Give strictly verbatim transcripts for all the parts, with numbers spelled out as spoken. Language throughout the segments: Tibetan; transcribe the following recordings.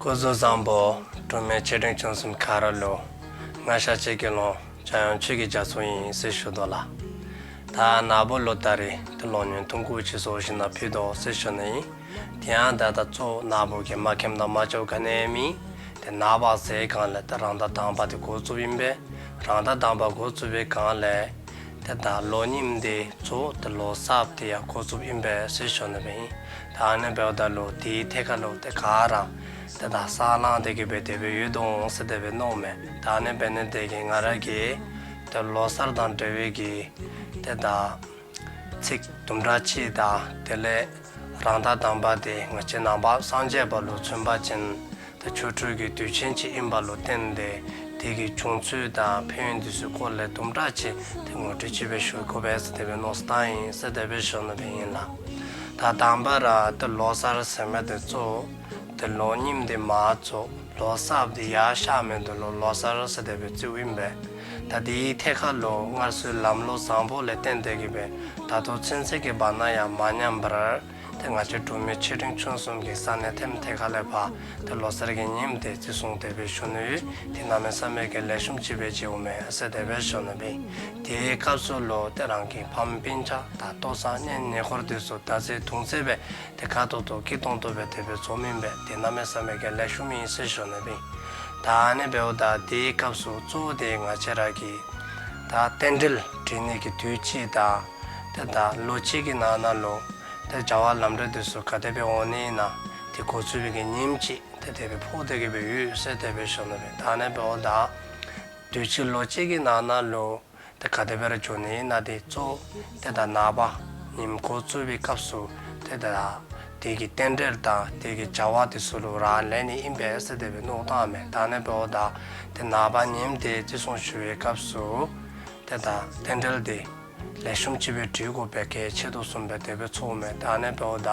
སྐུ་གཟུགས་བཟང་པོ། སྒྲོལ་མའི་ཆེ་འབྲིང་ཆུང་གསུམ་ག་ར་ལོ། ང་ཤཱཀྱའི་དགེ་སློང་འཇམ་དབྱངས་ཆོས་ཀྱི་རྒྱ་མཚོ་ཡིན་ཟེར་ཞུ་དོ་ལགས། ད་ནག་པོ་ལོ་ལྟར་རེ་ད་ལོ་ཉིན་ཐུང་ཀུ་ཅིག་བཟོ་ཞིག་ན་ཕུལ་དོ་ཟེར་ཞུ་ནི་ཡིན། དེ་ཡང་ད་ལྟ་གཙོ་ནག་པོ་གི་མ་ཁེམ་དང་མ་ཅོ་ག་ནས་མིན། དེ་ནག་པ་ཟེར་གང་ལ་ད་རང་ཟླ་དང་པ་དེ་འགོ་བཙུགས་ཡིན་པས། རང་ཟླ་དང་པ་འགོ་བཙུགས་པའི་གང་ལས། དེ་ད་ལོ་ཉིན་དེ་གཙོ་དེ་ལོ་གསར་དེ་ཡང་འགོ་བཙུགས་ཡིན་པས་ཟེར་ཞུ་ནི་ཡིན། ད་ཨ་ནི་བེའུ་ད་ལོ་དེའི་ཐད་ཀ་ལོ་དེ་ག་ར། དེ་ད་ས་ལང་དེ་གི་བེ་དེ་བེ་ཡོད་དོང་ཟེར་དེ་བེ་ནོག་མེད། ད་ཨ་ནི་བེ་ནི་དེ་གི་ང་ར་གི། དེ་ལོ་གསར་དང་འབྲེལ་བའི་གི། དེ་ད། ཚིག་དུམ་གྲ་ཅིག་དང་དེ་ལས། རང་ཟླ་དང་པ་དེ་ང་བཅས་ནང་པ་སངས་རྒྱས་པ་ལུ་མཚོན་པ་ཅིན། དེ་ཆོ་འཕྲུལ་གྱི་དུས་ཆེན་ཅིག་ཡིན་པ་ལུ་བརྟེན་ཏེ། དེ་གི་བྱུང་ཚུལ་དང་ཕན་ཡོན་དེ་ཚོའི་སྐོར་ལས་དུམ་གྲ་ཅིག་དེ་ངོ་སྤྲོད་ཅིག་བེ་ཞུ་དགོ་པས་ཟེར་དེ་བེ་ནོག་སྟངས་ཡིན་ཟེར་དེ་བེ་ཞུ་ནི་བེ་ཡིན་ལགས། ད་དང་པ་ར་དེ་ལོ་གསར་ཟེར་མི་དེ་གཙོ། དེ་ལོ་ཉིན་དེ་མ་གཙོ། ལོ་གསར་དེ་ཡར་ཤར་མི་དེ་ལོ་ལོ་གསར་ཟེར་དེ་བེ་བརྩིཝ་ཡིན་པས། ད་དེའི་ཐད་ཁ་ལོ་སྔར་སྲོལ་ལམ་ལུགས་བཟང་པོ་ལས་བརྟེན་ཏེ་གི་བེ། ད་ལྟོ་ཚུན་ཚོད་ཀྱི་བར་ན་ཡང་མ་ཉམས་པར། དེ་ང་བཅས་སྒྲོལ་མའི་ཆེ་འབྲིང་ཆུང་གསུམ་གྱི་ས་གནས་ཐེམ་ཐད་ཁ་ལས་ཕར། དེ་ལོ་གསར་གྱི་ཉིནམ་དེ་བརྩི་སྲུང་དེ་བེ་ཞུ་ནི་ཡོད། དེ་གནམ་མེད་ས་མེད་ཀྱི་ལེགས་ཤོམ་ཅིག་བེ་བྱེད་འོང་མེད་ཟེར་དེ་བེ་ཞུ་ནི་བེ། དེའི་སྐབས་སུ་ལོ་དེ་རང་གི་ཕམ་སྤུན་ཆ་ད་ལྟོ་སང་གནས་ཉེ་འཁོར་དེ་ཚོ་ད་ཚེ་དུང་ཚེ་བེ། དེ་ཁ་ཐོག་ཐོག་སྐྱིད་ཏོང་ཏོ་བེ་དེ་བེ་འཛོམས་ཡིན་པས་དེ་གནམ་མེད་ས་མེད་ཀྱི་ལེགས་ཤོམ་ཡིན་ཟེར་ཞུ་ནི་བེ། ད་ཨ་ནི་བེའུ་ད་དེའི་སྐབས་སུ་གཙོ་བོ་དེ་ང་བཅས་ར་གི། ད་རྟེན་འབྲེལ་འགྲིག་ནི་གི་དུས་ཅིག་ད། དེ་ད་ལོ་གཅིག་གི་ནང་ན་ལོ། དེ་བྱ་བ་ལམ་འགྲོ་དེ་ཚོ་ག་དེ་བེ་འོང་ནི་ཡིན་ན། དེ་འགོ་ཚུགས་པའི་གི་ཉིནམ་ཅིག་དེ་དེ་བེ་ཕོག་དེ་གི་བེ་ཡོད་ཟེར་དེ་བེ་ཞུ་ནི་བེ། ད་ཨ་ནི་བེའུ་ད། དུས་ཅིག་ལོ་གཅིག་གི་ནང་ན་ལོ། དེ་ག་དེ་བེ་ར་འཇོག་ནི་ཡིན་ན་དེ་གཙོ། དེ་ད་ནག་པ། ཉིནམ་འགོ་བཙུགས་པའི་སྐབས་སུ། དེ་ད། དེ་གི་རྟེན་འབྲེལ་དང་དེ་གི་བྱ་བ་དེ་ཚོ་ལུ་རག་ལས་ནི་ཡིན་པས་ཟེར་དེ་བེ་ནོག་སྟངས་མེད། ད་ཨ་ནི་བེའུ་ད། དེ་ནག་པ་ཉིནམ་དེ་བརྩི་སྲུང་ཞུ་བའི་སྐབས་སུ། དེ་ད་རྟེན་འབྲེལ་དེ། ལེགས་ཤོམ་ཅིག་བེ་འགྲིག་དགོ་པའི་གལ་ཆེ་དོ་བཟུམ་བེ་དེ་བེ་ཚོརཝ་མེད། ད་ཨ་ནི་བེའུ་ད།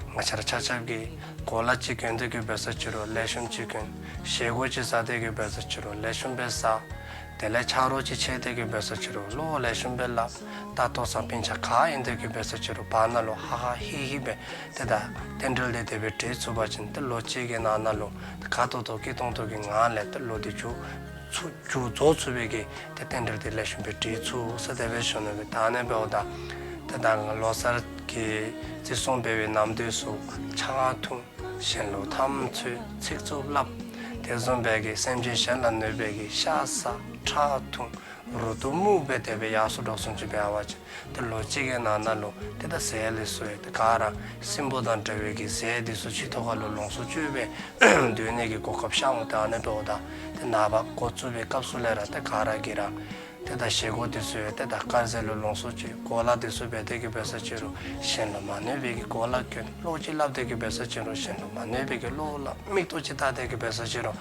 ང་བཅས་ར་ཆ་ཁྱབ་ཀྱིས་གོ་ལ་ཅིག་གྱོན་དེ་གི་བེ་ས་ཅི་རུང་ལེགས་ཤོམ་ཅིག་གྱོན། བཞེས་སྒོ་ཅིག་ཟ་དེ་གི་བེ་ས་ཅི་རུང་ལེགས་ཤོམ་བེ་ཟ། དེ་ལས་ཆ་རོགས་ཅིག་ཆེ་དེ་གི་བེ་ས་ཅི་རུང་བློ་ལེགས་ཤོམ་བེ་ལ། ད་ལྟོ་སང་སྤུན་ཆ་ག་ཡིན་དེ་གི་བེ་ས་ཅི་རུང་བར་ན་ལོ་ཧ་ཧ་ཧི་ཧི་བེ། དེ་ད་རྟེན་འབྲེལ་དེ་དེ་བེ་འགྲིག་ཚུགས་པ་ཅིན་དེ་ལོ་གཅིག་གི་ནང་ན་ལོ། དེ་ཁ་ཐོག་ཐོག་སྐྱིད་ཏོང་ཏོ་གི་ངང་ལས་དེ་ལོ་དེ་མཇུག་ཚུ་མཇུག་རྫོགས་ཚུགས་པའི་གི་དེ་རྟེན་འབྲེལ་དེ་ལེགས་ཤོམ་བེ་འགྲིག་ཚུགས་ཟེར་དེ་བེ་ཞུ་ནི་བེ། ད་ཨ་ནི་བེའུ་ད། དེ་ད་ང་ལོ་གསར་གྱི་བརྩི་སྲུང་བེ་བའི་ནམ་དུས་སུ་ཆང་འཐུང་། གཞན་ལུ་འཐམ་འཚོལ་ཚིག་རྩུབ་སླབ། དེ་བཟུམ་བེ་གི་སེམས་ཅན་གཞན་ལ་གནོད་པའི་གི་ཤ་ཟ་ཁྲག་འཐུང་། རུ་ཏུ་མུག་བེ་དེ་བེ་ཡག་སུ་འགྲོགས་སུམ་ཅིག་བེ་ཨ་བ་ཅིག་དེ་ལོ་གཅིག་གི་ནང་ན་ལོ་དེ་ད་ཟས་ལས་སུ་ཡོད་དེ་ག་ར་སྲིན་པོ་དང་འདྲ་བའི་གི་ཟས་དེ་ཚུ་ཕྱི་ཐོག་ཁ་ལུ་ལོངས་སུ་སྤྱོད་པའི་སྡོད་ནི་གི་གོ་སྐབས་ཤར་འོང་། ད་ཨ་ནི་བེའུ་ད་དེ་ནག་པ་འགོ་བཙུགས་པའི་སྐབས་སུ་ལས་ར་དེ་ག་ར་གི་ར་དེ་ད་བཞེས་སྒོ་དེ་ཚུ་ཡོད་དེ་ད་དཀར་ཟས་ལུ་ལོངས་སུ་སྤྱོད། གོ་ལ་དེ་ཚུ་བེ་དེ་གི་བེ་ས་ཅི་རུང་གཞན་ལུ་མ་གནོད་པའི་གི་གོ་ལ་གྱོན། བློ་ཅིག་སླབ་དེ་གི་བེ་ས་ཅི་རུང་གཞན་ལུ་མ་གནོད་པའི་གི་བློ་སླབ། མིག་ཏོ་ཅིག་བལྟ་དེ་གི་བེ་ས་ཅི་རུང་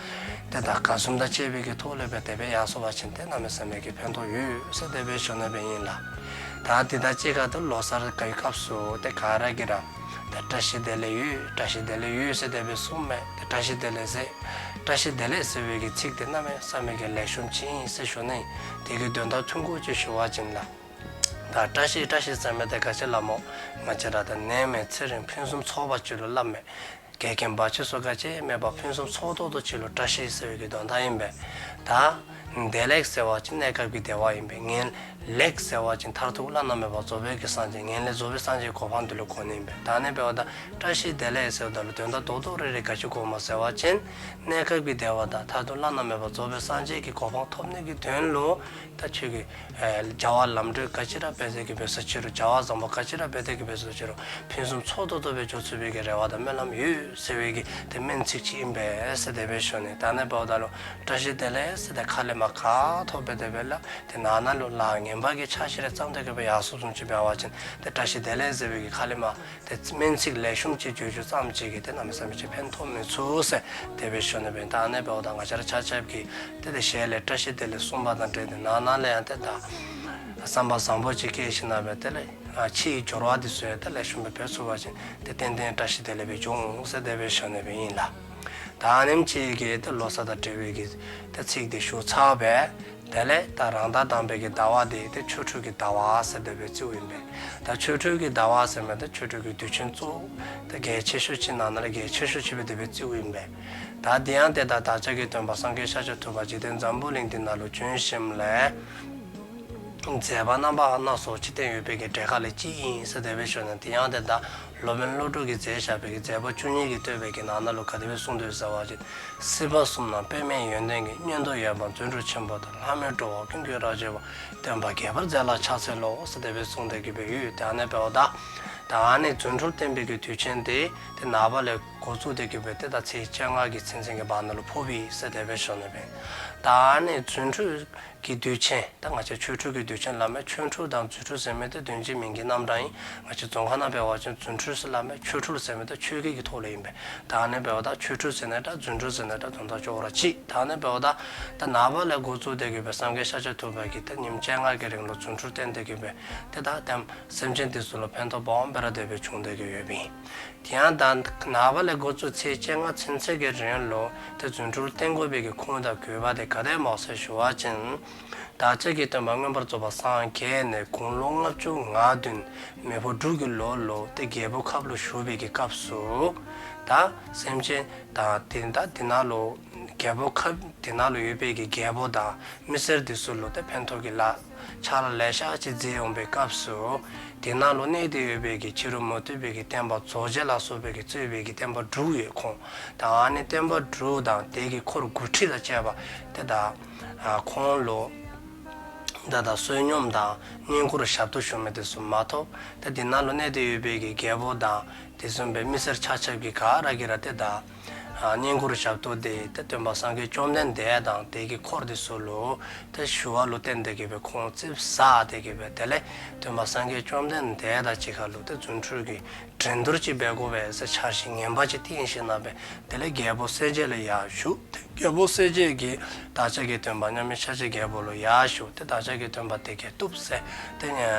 དེ་ད་དགའ་འཛུམ་དང་བཅས་པའི་གི་ཐོག་ལས་བེ་དེ་བེ་ཡག་སུ་བ་ཅིན་དེ་གནམ་མེད་ས་མེད་ཀྱི་ཕན་ཐོགས་ཡོད་ཟེར་དེ་བེ་ཞུ་ནི་བེ་ཡིན་ལགས། ད་དེ་ད་ཅི་ག་དེ་ལོ་གསར་གི་སྐབས་སུ་དེ་ག་ར་གི་ར་དེ་བཀྲ་ཤིས་བདེ་ལེགས་ཡོད། བཀྲ་ཤིས་བདེ་ལེགས་ཡོད་ཟེར་དེ་བེ་གསུངམ་མེད། དེ་བཀྲ་ཤིས་བདེ་ལེགས་ཟེར། བཀྲ་ཤིས་བདེ་ལེགས་ཟེར་བའི་གི་ཚིག་དེ་གནམ་མེད་ས་མེད་ཀྱི་ལེགས་ཤོམ་ཅིག་ཨིན་ཟེར་ཞུ་ནི། དེ་གི་དོན་དག་ཐུང་ཀུ་ཅིག་ཞུ་བ་ཅིན་ལགས། ད་བཀྲ་ཤིས་བཀྲ་ཤིས་ཟེར་མི་དེ་ག་ཅི་ལ་མོ། ང་བཅས་ར་ད་ནད་མེད་ཚེ་རིང་ཕུན་སུམ་ཚོགས་པ་ཅིག་ལུ་སླབ་མེད། འགལ་རྐྱེན་བར་ཆད་སོགས་ག་ཅི་མེད་པར་ཕུན་སུམ་ཚོགས་ཏོག་ཏོ་ཅིག་ལུ་བཀྲ་ཤིས་ཟེར་བའི་གི་དོན་དག་ཨིན་པས། ད་བདེ་ལེགས་ཟེར་བ་ཅིན་གནས་སྐབས་ཀྱི་བདེ་བ་ཨིན་པས། ངན་ལེགས་ཟེར་བ་ཅིན་མཐར་ཐུག་བླ་ན་མེད་པ་རྫོགས་པའི་གི་སངས་རྒྱས་ངན་ལས་རྫོགས་པའི་སངས་རྒྱས་གོ་འཕང་དེ་ལུ་གོ་ནི་ཨིན་པས། ད་ཨ་ནི་འབདཝ་ད་བཀྲ་ཤིས་བདེ་ལེགས་ཟེརཝ་ད་ལུ་དོན་དག་རྡོག་རྡོག་རེ་རེ་ག་ཅི་གོཝ་མས་ཟེར་བ་ཅིན་གནས་སྐབས་ཀྱི་བདེ་བ་དང་མཐར་ཐུག་བླ་ན་མེད་པ་རྫོགས་པའི་སངས་རྒྱས་ཀྱི་གོ་འཕང་ཐོབ་ནི་གི་དོན་ལུ་ད་ཁྱོད་ཀྱི་ཨེ་བྱ་བ་ལམ་འགྲོ་ག་ཅི་ར་འབད་དེ་གི་འབད་ས་ཅི་རུང་བྱ་བ་བཟང་པོ་ག་ཅི་ར་འབད་དེ་གི་འབད་ས་ཅི་རུང་ཕུན་སུམ་ཚོགས་ཏོག་ཏོ་སྦེ་འགྱོ་ཚུགས་པའི་གི་རེ་བ་དང་སྨོན་ལམ་ཡོད་ཟེར་བའི་གི་དེ་སྨོན་ཚིག་ཅིག་ཨིན་པས་ཟེར་དེ་སྦེ་ཞུ་ནི། ད་ཨ་ནི་འབདཝ་ད་ལུ་བཀྲ་ཤིས་བདེ་ལེགས་ཟེར་ཏེ་ཁ་ལས་མར་ག་ཐོབ་སྦེ་དེ་སྦེ་སླབ། དེ་ནང་ན་ལུ་ལཱ་ངན་པ་གི་ཕྱག་ཞེ་རེ་བརྩམས་ཏེ་གི་སྦེ་ཡར་སོང་སོང་ཅིག་འབད་བ་ཅིན་དེ་བཀྲ་ཤིས་བདེ་ལེགས་ཟེར་བའི་གི་ཁ་ལས་མར་དེ་སྨོན་ཚིག་ལེགས་ཤོམ་ཅིག་བརྗོད་རྒྱུ་ཙམ་ཅིག་གིས་དེ་གནམ་མེད་ས་མེད་ཅིག་ཕན་ཐོགས་མི་ཚུགས་ཟེར་དེ་སྦེ་ཞུ་ནི་སྦེ། ད་ཨ་ནི་འབདཝ་ད་ང་བཅས་ར་ཆ་ཁྱབ་ཀྱིས་དེ་དེ་ཞལ་ལས་བཀྲ་ཤིས་བདེ་ལེགས་གསུངས་པ་དང་འབྲེལ་ཏེ་ནང་ན་ལས་ཡང་དེ་ད་བསམ་པ་བཟང་པོ་ཅིག་བསྐྱེད་ཞིནམ་ལས་དེ་ལས་ཕྱིའི་སྦྱོར་བ་དེ་ཚུ་ཡང་དེ་ལེགས་ཤོམ་སྦེ་འབད་ཚུགས་པ་ཅིན་དེ་ཏན་ཏན་བཀྲ་ཤིས་བདེ་ལེགས་སྦེ་འབྱུང་ཟེར་དེ་སྦེ་ཞུ་ནི་སྦེ་ཨིན་ལགས། ད་ཨ་ནེམ་ཅིག་གིས་དེ་ལོ་གསར་དང་འབྲེལ་བའི་གི་དེ་ཚིག་དེ་ཞུ་ཚར་བས། དེ་ལས་ད་རང་ཟླ་དང་པའི་གི་ཟླ་བ་དེ་དེ་ཆོ་འཕྲུལ་གྱི་ཟླ་བ་ཟེར་དེ་བའི་བརྩིཝ་ཡིན་པས། ད་ཆོ་འཕྲུལ་གྱི་ཟླ་བ་ཟེར་མི་དེ་ཆོ་འཕྲུལ་གྱི་དུས་ཆེན་གཙོ་བོ་དེ་གལ་ཆེ་ཤོས་ཅིག་ནང་ན་ལ་གལ་ཆེ་ཤོས་ཆེ་བའི་དེ་བའི་བརྩིཝ་ཡིན་པས། ད་དེ་ཡང་དེ་ད་བདག་ཅག་གི་སྟོན་པ་སངས་རྒྱས་ཤཱཀྱ་ཐུབ་པ་འཇིག་རྟེན་འཛམ་བུ་གླིང་འདི་ནང་ལ་བྱོན་ཞིནམ་ལས། མཛད་པ་རྣམ་པ་སྣ་ཚོགས་ཅིག་བསྟན་ཡོད་པའི་གི་གྲས་ཁ་ལས་གཅིག་ཡིན་ཟེར་དེ་བའི་ཞུ་ན། དེ་ཡང་དེ་ད་སློབ་དཔོན་བློ་གྲོས་ཀྱིས་མཛད་བཞག་པའི་གི་མཛད་པ་བཅུ་གཉིས་ཀྱིས་བསྟོད་པའི་གི་ནང་ན་ལ་ག་དེ་བའི་གསུངས་འདུག་ཟེར་བ་ཅིག། སྲིད་པ་གསུམ་ན་དཔེ་མེད་ཡོན་ཏན་གྱི། མཉན་དུ་ཡོད་པ་རྫུ་འཕྲུལ་ཆེན་པོ་དང་། ལྷ་མིན་འགྲོ་བ་ཀུན་གྱི་རབ་བྱེད་པ། སྟོན་པ་རྒྱས་པར་མཛད་ལ་ཕྱག་འཚལ་ལོ་ཟེར་དེ་བའི་གསུངས་དེ་གི་བའི་ཡོད། དེ་ཨ་ནེ་བའོ་ད། ད་ཨ་ནེ་རྫུ་འཕྲུལ་བསྟན་པའི་གི་དུས་ཆེན་དེ་དེ་ནངས་པ་ལས་འགོ་བཙུགས་དེ་གི་བའི་དེ་ད་ཚེས་བཅོ་ལྔ་གི་ཚུན་ཚོད་ཀྱི་བར་ན་ལ་ཕོག་པའི་ཟེར་དེ་བའི་ཞུ་ན་བས། ད་ཨ་ནེ་རྫུ་འཕྲུལ་གྱི་དུས་ཆེན། ད་ང་ཚོས་ཆོ་འཕྲུལ་གྱི་དུས་ཆེན་ལབ་མེད། ཆོ་འཕྲུལ་དང་རྫུ་འཕྲུལ་ཟེར་མེད་དེ་དོན་གཅིག་མིང་གི་རྣམ་གྲངས་ཡིན། ང་ཚོས་རྫོང་ཁ་ན་བས་བ་ཅན་རྫུ་འཕྲུལ་ཟེར་ལབ་མེད། ཆོ་འཕྲུལ་ཟེར་མེད་དེ་ཆོས་སྐད་ཀྱི་ཐོག་ལ་ཡིན་པས། ད་ཨ་ནེ་བས་བ་ད་ཆོ་འཕྲུལ་ཟེར་ནས་ད་རྫུ་འཕྲུལ་ཟེར་ནས་ད་དོན་དག་ཅོག་ར་གཅིག། ད་ཨ་ནེ་བས་བ་ད་ད་ནངས་པ་ལས་འགོ་བཙུགས་དེ་གི་བའི་སངས་རྒྱས་ཤཱཀྱ་ཐུབ་པ་གིས་ད་ཉིན་བཅོ་ལྔ་གི་རིང་ལ་རྫུ་འཕྲུལ་བསྟན་དེ་གི་བའི་དེ་ད་དེམ་སེམས་ཅན་དེ་ཚོ་ལ་ཕན་ཐོགས་སྦོམ་སྦེ་ར་དེ་བའི་བྱུང་དེ་གི་ཡོད་པ་ཡིན། དེ་ཡང་ད་ནངས་པ་ལས་འགོ་བཙུགས་ཚེས་བཅོ་ལྔ་ཚུན་ཚོད་ཀྱི་རིང་ལ་དེ་རྫུ་འཕྲུལ་བསྟན་དགོས་པའི་གི་ཁུངས་དང་དགོས་པ་དེ་ག་དེ་མོ་ཟེར་ཞུ་བ་ཅིན། བདག་ཅག་གི་སྟོན་པ་མངོན་པར་རྫོགས་པར་སངས་རྒྱས་ནས་དགུང་ལོ་ལྔ་བཅུ་ང་བདུན། མེ་ཕོ་འབྲུག་གི་ལོ་ལ་དེ་རྒྱལ་པོའི་ཁབ་ལ་བཞུགས་པའི་གི་སྐབས་སུ། ད་སེམས་ཅན་ད་དེ་ད་དེ་ནང་ལ་རྒྱལ་པོའི་ཁབ་དེ་ནང་ལ་ཡོད་པའི་གི་རྒྱལ་པོ་དང་མི་སེར་དེ་ཚོ་ལ་དེ་ཕན་ཐོགས་ཀྱི་ལ་ཕྱག་ལས་ལེ་ཤ་ཅིག་མཛད་ཡོང་པའི་སྐབས་སུ། དེ་ནང་ལ་གནས་ཏེ་ཡོད་པའི་གི་ཕྱི་རོལ་མུ་སྟེགས་པའི་གི་བསྟན་པ་རྫོགས་བྱེད་ལ་སོགས་པའི་གི་རྩོད་པའི་གི་བསྟན་པ་དྲུག་ཡོད་ཁོང་། ད་ཨ་ནི་བསྟན་པ་དྲུག་དང་དེ་གི་འཁོར་དགུ་ཁྲི་དང་བཅས་པ་དེ་དག་ཁོང་ལ་ད་ད་བསོད་སྙོམས་དང་བསྙེན་བཀུར་ཞབས་ཏོག་ཞུ་མི་དེ་ཚོ་མ་གཏོགས། ད་དེ་ནང་ལ་གནས་ཏེ་ཡོད་པའི་གི་རྒྱལ་པོ་དང་དེ་བཟུམ་པའི་མི་སེར་ཆ་ཁྱབ་ཀྱིས་ག་ར་གིས་ར་དེ་དག་བསྙེན་བཀུར་ཞབས་ཏོག་དེ་དེ་སྟོན་པ་སངས་རྒྱས་བཅོམ་ལྡན་འདས་དང་དེ་གི་འཁོར་དེ་ཚོ་ལ་དེ་ཞུ་བ་ལ་བརྟེན་དེ་གི་བའི་ཁོང་རྩིག་པ་ཟ་དེ་གི་བའི་དེ་ལས་སྟོན་པ་སངས་རྒྱས་བཅོམ་ལྡན་འདས་དང་གཅིག་ཁར་ལ་དེ་རྫུ་འཕྲུལ་གྱི་འགྲན་བསྡུར་ཅིག་འབད་དགོས་པས་ཟེར་འཆར་གཞི་ངན་པ་ཅིག་བཏིང་ཞིག་ན་བས། དེ་ལས་རྒྱལ་པོ་སྲས་བཅས་ལ་ཡར་ཞུ། དེ་རྒྱལ་པོ་སྲས་བཅས་ཀྱིས་བདག་ཅག་གི་སྟོན་པ་མཉམ་མེད་ཤཱཀྱའི་རྒྱལ་པོ་ལ་ཡར་ཞུ། དེ་བདག་ཅག་གི་སྟོན་པ་དེ་གས་བཏུབ་ཟེར་དེ་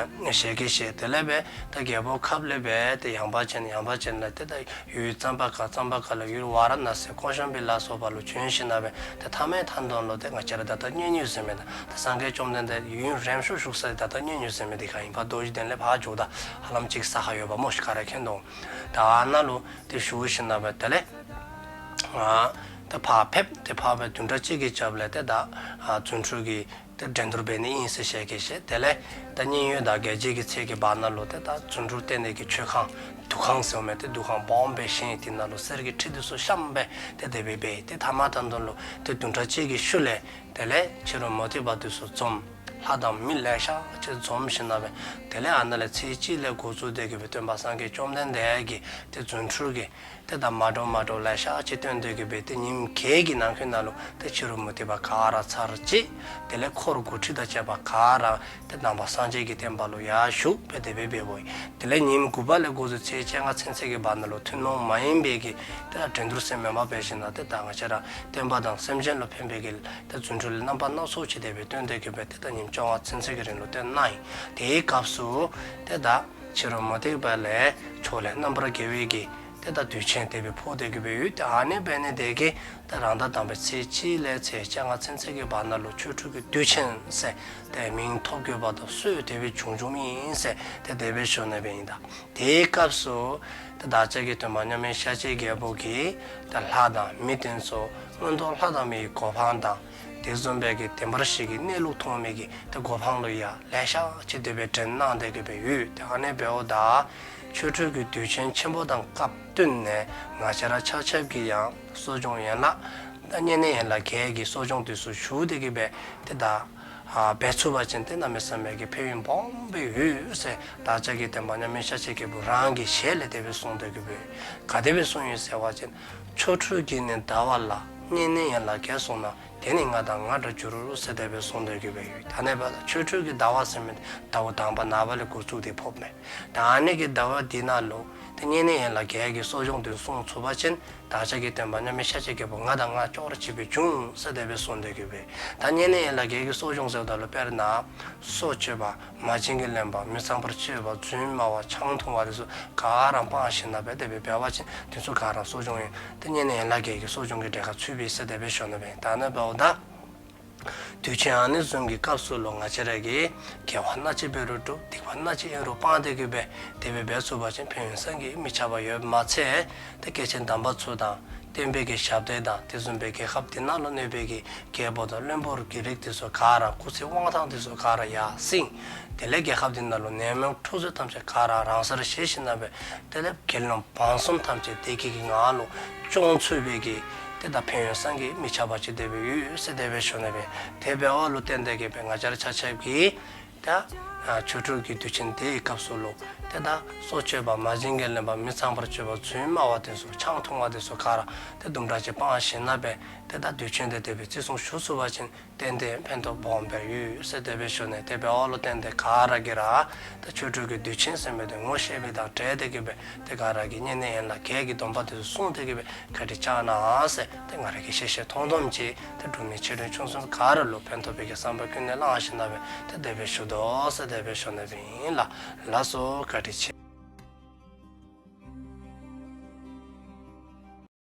ཞལ་གྱིས་བཞེས། དེ་ལས་བས་དེ་རྒྱལ་པོའི་ཁབ་ལས་བས་དེ་ཡངས་པ་ཅན་ཡངས་པ་ཅན་ལ་དེ་ད་ཡུལ་ཙམ་པ་ཁ་ཙམ་པ་ཁ་ལ་ཡུལ་ཝཱ་ར་ཎ་སི་ཀོ་ཤམ་བི་ལ་སོགས་པ་ལ་བྱོན་ཞིག་ན་བས། དེ་མཐའ་མའི་མཐའ་མཚམས་ལ་དེ་ང་བཅས་ར་ད་ལྟ་མཉན་ཡོད་ཟེར་མི་དང་དེ་སངས་རྒྱས་བཅོམ་ལྡན་འདས་ཡུན་རིང་ཤོས་བཞུགས་ས་དེ་ད་ལྟ་མཉན་ཡོད་ཟེར་མི་དེ་ག་ཡིན་པ་རྡོ་རྗེ་གདན་ལས་ཕར་འཇུག་ད་ཧ་ལམ་གཅིག་ས་ཁ་ཡོད་པ་མོ་ཞིག་ག་རེ་མཁྱེན་འདུག། ད་ཨ་ན་ལུ་དེ་བཞུགས་ཞིག་ན་བས་དེ་ལས་དེ་ཕར་ཕེབས། དེ་ཕར་བས་བདུན་ཕྲག་གཅིག་གི་རྒྱབ་ལས་དེ་ད་རྫུ་འཕྲུལ་གྱི་དེ་འགྲན་བསྡུར་འབད་ནི་ཨིན་ཟེར་ཞལ་གྱིས་བཞེས། དེ་ལས་ད་མཉན་ཡོད་དང་རྒྱལ་བྱེད་ཀྱི་ཚལ་གྱི་བར་ན་ལུ་དེ་ད་རྫུ་འཕྲུལ་བསྟན་ནས་ཀྱི་མཆོད་ཁང་འདུ་ཁང་ཟེར་བ་མེད་དེ་འདུ་ཁང་སྦོམ་སྦེ་བཞེངས། དེ་ནང་ལུ་གསེར་གྱི་ཁྲི་དེ་ཚུ་བཤམས་སྦེ་དེ་དེ་སྦེ་འབད། དེ་མཐའ་མ་མཐའ་མཚམས་ལུ་དེ་བདུན་ཕྲག་གཅིག་གི་ཤུལ་ལས་དེ་ལས་ཕྱི་རོལ་མུ་སྟེགས་པ་དེ་ཚུ་འཛོམས། ལྷ་དང་མི་ལེ་ཤ་ཅིག་འཛོམས་ཞིག་ན་བས། དེ་ལས་ཨ་ན་ལས་ཚེས་གཅིག་ལས་འགོ་བཙུགས་དེ་གི་བའི་སྟོན་པ་སངས་རྒྱས་བཅོམ་ལྡན་འདས་ཀྱིས་དེ་རྫུ་འཕྲུལ་གྱི་དེ་དང་མ་འདྲཝ་མ་འདྲཝ་ལེ་ཤ་ཅིག་སྟོན་དེ་གི་བའི་དེ་ཉིནམ་གྱད་ཀྱི་ནང་འཁོད་ན་ལུ་དེ་ཕྱི་རོལ་མུ་སྟེགས་པ་ག་ར་ཚར་གཅིག། དེ་ལས་འཁོར་དགུ་ཁྲི་དང་བཅས་པ་ག་ར་དེ་ནང་པ་སངས་རྒྱས་ཀྱི་བསྟན་པ་ལུ་ཡར་ཞུགས་སྦེ་དེ་སྦེ་འབདཝ་ཨིན། དེ་ལས་ཉིནམ་དགུ་པ་ལས་འགོ་བཙུགས་ཚེས་བཅོ་ལྔ་ཚུན་ཚོད་ཀྱི་བར་ན་ལུ་ཐུན་མོང་མ་ཡིན་པའི་གི་དེ་ལ་འགྲན་བསྡུར་ཟེར་མེན་པར་འབད་ཞིག་ན་དེ་ད་ང་བཅས་ར་བསྟན་པ་དང་སེམས་ཅན་ལུ་ཕན་པའི་གི་དེ་རྫུ་འཕྲུལ་རྣམ་པ་སྣ་ཚོགས་ཅིག་དེ་སྦེ་སྟོན་དེ་གི་བའི་དེ་ད་ཉིནམ་བཅོ་ལྔ་ཚུན་ཚོད་ཀྱི་རིང་ལུ་སྟོན་གནང་ཡི། དེའི་སྐབས་སུ་དེ་ད་ཕྱི་རོལ་མུ་སྟེགས་པ་ལས་ཕྱོགས་ལས་རྣམ་པར་རྒྱལ་བའི་གི་དེ་ད་དུས་ཆེན་དེ་སྦེ་ཕོག་དེ་གི་བའི་ཡོད། དེ་ཨ་ནི་འབད་ནི་དེ་གིས་དེ་རང་ཟླ་དང་པའི་ཚེས་གཅིག་ལས་ཚེས་བཅོ་ལྔ་ཚུན་ཚོད་ཀྱི་བར་ན་ལུ་ཆོ་འཕྲུལ་གྱི་དུས་ཆེན་ཟེར་དེ་མིང་ཐོབ་དགོས་པ་དང་སྲོལ་དེ་སྦེ་བྱུང་བྱུངམ་ཨིན་ཟེར་དེ་དེ་སྦེ་ཞུ་ནི་སྦེ་ཨིན། ད་དེའི་སྐབས་སུ་དེ་བདག་ཅག་གི་སྟོན་པ་མཉམ་མེད་ཤཱཀྱའི་རྒྱལ་པོ་གིས་དེ་ལྷ་དང་མི་དེ་ཚུ་མངོན་མཐོ་ལྷ་དང་མིའི་གོ་འཕང་དང་དེ་བཟུམ་སྦེ་གི་བདེན་པར་གཤིས་ཀྱི་གནས་ལུགས་མཐོང་མི་གི་དེ་གོ་འཕང་ལུ་ཡང་ལེ་ཤ་ཅིག་དེ་སྦེ་འདྲེན་གནང་དེ་གི་བའི་ཡོད། དེ་ཨ་ནི་འབདཝ་ད་ཆོ་འཕྲུལ་གྱི་དུས་ཆེན་ཆེན་པོ་དང་སྐབས་བསྟུན་ནས་ང་བཅས་ར་ཆ་ཁྱབ་ཀྱིས་ཡང་གསོ་སྦྱོང་ཡན་ལག་ད་བསྙེན་གནས་ཡན་ལག་བརྒྱད་ཀྱི་གསོ་སྦྱོང་དེ་ཚུ་ཞུ་དེ་གི་བའི་དེ་ད་འབད་ཚུགས་པ་ཅིན་དེ་གནམ་མེད་ས་མེད་ཀྱི་ཕན་ཡོན་སྦོམ་སྦེ་ཡོད་ཟེར་བདག་ཅག་གི་སྟོན་པ་མཉམ་མེད་ཤཱཀྱའི་རྒྱལ་པོ་རང་གི་ཞལ་ལས་དེ་སྦེ་གསུངས་དེ་གི་བའི་ག་དེ་སྦེ་གསུངས་ཡོད་ཟེར་བ་ཅིན། ཆོ་འཕྲུལ་གྱིས་ནི་འདའ་བ་ལ། བསྙེན་གནས་ཡན་ལག་བརྒྱད་བསྲུངས་ན། དེ་ནི་ང་དང་ང་འདྲར་འགྱུར་རོ་ཟེར་དེ་སྦེ་གསུངས་དེ་གི་བའི་ཡོད། ད་ནི་བ་ལ་ཆོ་འཕྲུལ་གྱིས་འདའ་བ་ཟེར་མི་ཟླཝ་དང་པ་ནངས་པ་ལས་འགོ་བཙུགས་ཏེ་ཕོགཔ་མས། ད་ཨ་ནི་གི་ཟླཝ་འདི་ནང་ལུ་དེ་བསྙེན་གནས་ཡན་ལག་བརྒྱད་ཀྱི་གསོ་སྦྱོང་དེ་བསྲུང་ཚུགས་པ་ཅིན་བདག་ཅག་གི་སྟོན་པ་མཉམ་མེད་ཤཱཀྱའི་རྒྱལ་པོ་ང་དང་ང་ཅོག་ར་གཅིག་སྦེ་འབྱུང་ཟེར་དེ་སྦེ་གསུངས་དེ་གི་བའི། ད་བསྙེན་གནས་ཡན་ལག་བརྒྱད་ཀྱི་གསོ་སྦྱོང་ཟེརཝ་ད་ལུ་དཔེར་ན་སྲོག་གཅོད་པ། མ་བྱིན་གྱིས་ལེན་པ། མི་ཚངས་པར་སྤྱོད་པ། རྫུན་སྨྲ་བ། ཆང་འཐུང་བ་དེ་ཚུ་ག་ར་སྤང་ཞིནམ་ལས་དེ་སྦེ་འབད་བ་ཅིན་དེ་ཚུ་ག་ར་གསོ་སྦྱོང་ཨིན། དེ་བསྙེན་གནས་ཡན་ལག་བརྒྱད་ཀྱི་གསོ་སྦྱོང་གི་གྲས་ཁར་ཚུད་པས་ཟེར་དེ་སྦེ་ཞུ་ནི་སྦེ། ད་ནི་འབདཝ་ད་ དུས་ཆེན་ཨ་ནི་བཟུམ་གྱི་སྐབས་སུ་ལོ་ང་བཅས་ར་གིས་དགེ་བ་སྣ་གཅིག་འབད་རུང་སྒྲུབ། སྡིག་པ་སྣ་གཅིག་ཨིན་རུང་སྤང་སྟེ་གི་སྦེ་དེ་སྦེ་འབད་ཚུགས་པ་ཅིན་ཕན་ཡོན་བསམ་གྱིས་མི་ཁྱབ་པ་ཡོདཔ་མ་ཚད་ཏེ་སྐྱེས་ཆེན་དམ་པ་ཚུ་དང་བསྟན་པའི་གི་ཞབས་གཏེར་དང་དེ་བཟུམ་སྦེ་རྒྱལ་ཁབ་འདི་ནང་ལུ་གནས་པའི་གི་རྒྱལ་པོ་དང་བློན་པོ་གི་རིགས་དེ་ཚུ་ག་ར་སྐུ་ཚེ་དབང་ཐང་དེ་ཚུ་ག་ར་ཡར་སེང་། དེ་ལས་རྒྱལ་ཁབ་འདི་ནང་ལུ་ནད་མུག་འཁྲུག་རྩོད་ཐམས་ཅད་ག་ར་རང་སར་ཞི་ཞིནམ་ལས་དེ་ལས་རྒྱལ་བློན་འབངས་གསུམ་ཐམས་ཅད་བདེ་སྐྱིད་ཀྱི་ངང་ལུ་སྐྱོང་ཚུགས་པའི་གི་ཏེ་ད་ཕན་ཡོན་བསམ་གྱིས་མི་ཁྱབ་པ་ཅིག་དེ་སྦེ་ཡོད་ཟེར་དེ་སྦེ་ཞུ་ནི་སྦེ། དེ་འབདཝ་ལུ་བརྟེན་ཏེ་གི་སྦེ་ང་བཅས་ར་ཆ་ཁྱབ་ཀྱིས་ད་ཆོ་འཕྲུལ་གྱི་དུས་ཆེན་དེའི་སྐབས་སུ་ལུ་ཏེ་ད་སྲོག་གཅོད་པ་མ་བྱིན་གྱིས་ལེན་པ་མི་ཚངས་པར་སྤྱོད་པ་རྫུན་སྨྲ་བ་དེ་ཚུ་ཆང་འཐུང་བ་དེ་ཚུ་ག་ར་ཏེ་དུམ་གྲ་ཅིག་སྤང་ཞིནམ་ལས་ཏེ་ད་དུས་ཆེན་དེ་དེ་སྦེ་བརྩི་སྲུང་ཞུ་ཚུགས་པ་ཅིན་ཏན་ཏན་ཕན་ཐོགས་སྦོམ་སྦེ་ཡོད་ཟེར་དེ་སྦེ་ཞུ་ནི། དེ་འབདཝ་ལུ་བརྟེན་ཏེ་ག་ར་གིས་ར་ད་ཆོ་འཕྲུལ་གྱི་དུས་ཆེན་ཟེར་མི་དེ་ངོ་ཤེས་པའི་དང་འབྲེལ་ཏེ་གི་སྦེ་ཏེ་ག་ར་གིས་བསྙེན་གནས་ཡན་ལག་བརྒྱད་ཀྱི་སྡོམ་པ་དེ་ཚུ་བསྲུང་སྟེ་གི་སྦེ་བཀའ་དྲིན་བསྐྱང་གནང་ཟེར་ཏེ་ང་ར་གིས་ཤེས་ཤེས་མཐོང་མཐོངམ་ཅིག་ཏེ་འབྲུག་མི་ཆེ་འབྲིང་ཆུང་གསུམ་ག་ར་ལུ་ཕན་ཐོགས་པའི་གི་བསམ་པ་ཀུན་ནས་བླངས་ཞིནམ་ལས་ཏེ་དེ་སྦེ་ཞུ་དོ་ཟེར་དེ་སྦེ་ཞུ་ནི་ཨིན་ལགས། ལགས་སོ། བཀའ་དྲིན་ཆེ།